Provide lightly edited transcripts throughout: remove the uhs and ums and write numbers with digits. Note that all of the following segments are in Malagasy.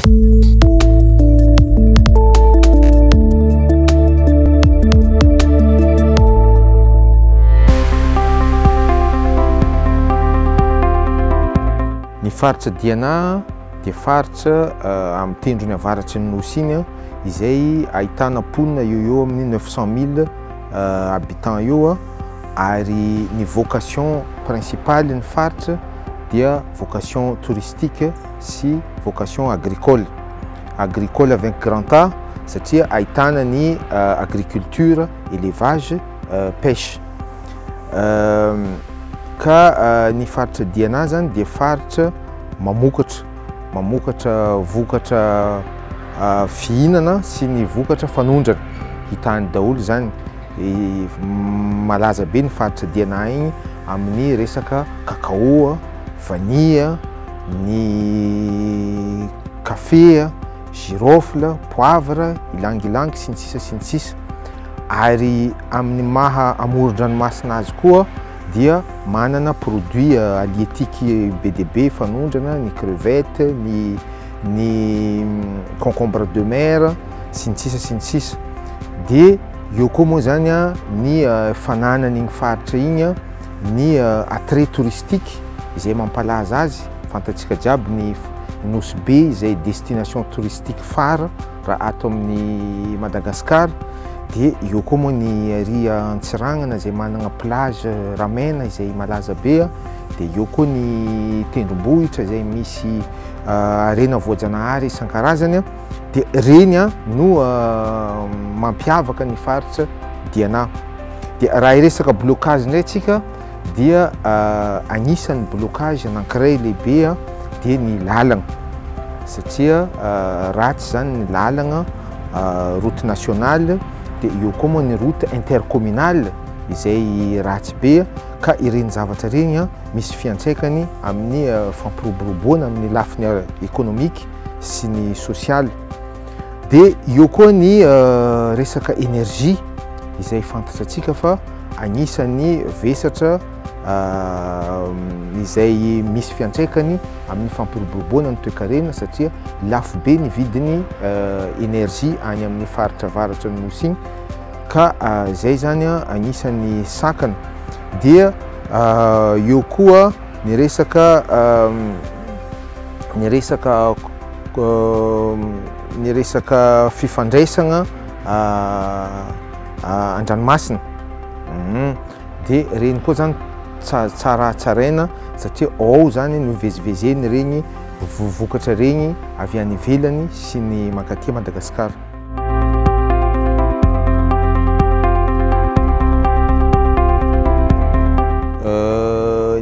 Ny faritra Diana dia faritra amin'ny tendrony avaratry ny Nosy iny izay ahitana mponina eo eo amin'ny 900 000 habitants eo ary ny vocation principale ny faritra dia vocation touristique sy vocation agricole. Agricole avec grand A satria ahitana ny agriculture, élevage, pêche. Ka ny faritra Diana zany dia faritra mamokatra, mamokatra vokatra fihinana sy ny vokatra fanondrana. Hita any daholo zany. Malaza be ny faritra Diana igny amin'ny resaka cacao, vanille, ny kafe, girofle, poivre, ylang-ylang sy ny sisa sy ny sisa. Ary amin'ny maha amoron-dranomasina azy koa dia manana produit halieutique be dia be fanondrana, ny crevette, ny ny concombre de mer sy ny sisa sy ny sisa. Dia eo koa moa zany ny fananan'igny faritra igny ny attrait touristique izay mampalaza azy, fantatsika jiaby ny Nosy Be izay destination touristique phare raha ato amin'ny Madagascar. Dia eo koa moa ny ary Antsiranana izay manana plage Ramena izay malaza be, dia eo koa ny tendrombohitra izay misy harena voajanahary isan-karazany. Dia ireny no mampiavaka ny faritra Diana. Dia raha hiresaka blocage indray tsika dia anisan'ny blocage anankiray lehibe dia ny lalana, satria ratsy zany ny lalana route nationale, dia eo koa moa ny route intercommunale izay ratsy be, ka ireny zavatra ireny misy fiantraikany amin'ny fampiroboroboana amin'ny lafiny économique sy ny sosialy. Dia eo koa ny resaka énergie izay fantatsika fa anisan'ny vesatra izay misy fiantraikany amin'ny fampiroboroboana ny toekarena, satria lafo be ny vidiny énergie any amin'ny faritra avaratra ny Nosy igny, ka zay zany anisan'ny sakana. Dia eo koa ny resaka ny resaka ny resaka fifandraisana an-dranomasina. Dia ireny koa zany tsara tsaraina, satria ao zany no vezivezeny ireny vokatra ireny avy any ivelany sy ny mankaty Madagasikara.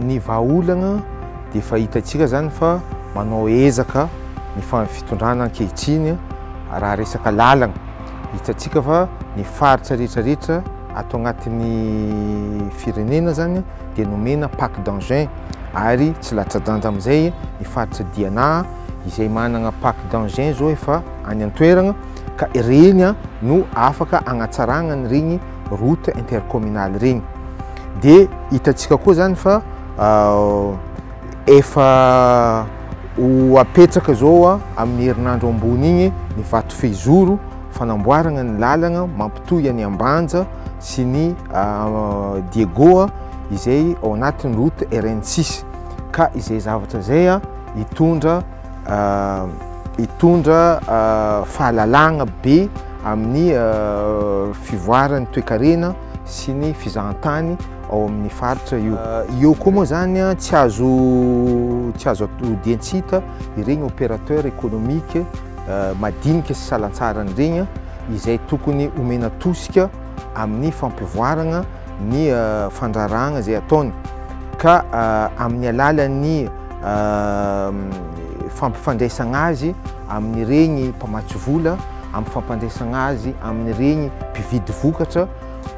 Ny vahaolana dia efa hitantsika zany fa manao ezaka ny fitondrana ankehitriny raha resaka lalana. Hitantsika fa ny faritra rehetrarehetra ato agnatin'ny firenena zany dia nomena pack d'engin, ary tsy latsa-danja amin'izay ny faritra Diana izay manana pack d'engin zao efa any an-toerana, ka ireny no afaka hanatsarana an'ireny route intercommunale ireny. Dia hitantsika koa zany fa efa ho apetraka zao amin'ny herinandro ambony igny ny vato fehizoro fanamboarana ny lalana mampitohy any Ambanja sy ny Diego izay ao anatin'ny route RN6, ka izay zavatra izay hitondra fahalalana be amin'ny fivoaran'ny toekarena sy ny fizahantany ao amin'ny faritra io. Eo koa moa zany tsy azo tsy azo odian-tsy hita ireny opérateur économique madinika sy salantsarany ireny izay tokony omena tosika amin'ny fampivoarana ny fandraharahana izay ataony, ka amin'ny alalan'ny fampifandraisana azy amin'ireny mpamatsy vola, amin'ny fampandraisana azy amin'ireny mpividy vokatra.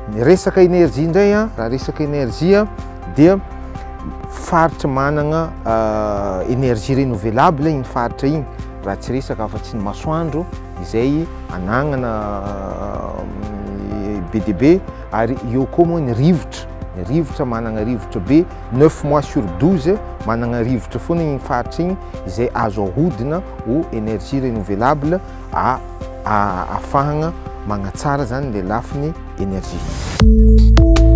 Ny resaka énergie indray, raha resaka énergie dia faritra manana énergie renouvelable iny faritra iny, raha tsy resaka afa-tsy ny masoandro izay anagnana be dia be, ary eo koa moa ny rivotra. Ny rivotra, managna rivotra be, 9 mois sur 12 managna rivotra foana igny faritra igny, izay azo ahodina ho énergie renouvelable ahafahagna magnatsara zany le lafiny énergie.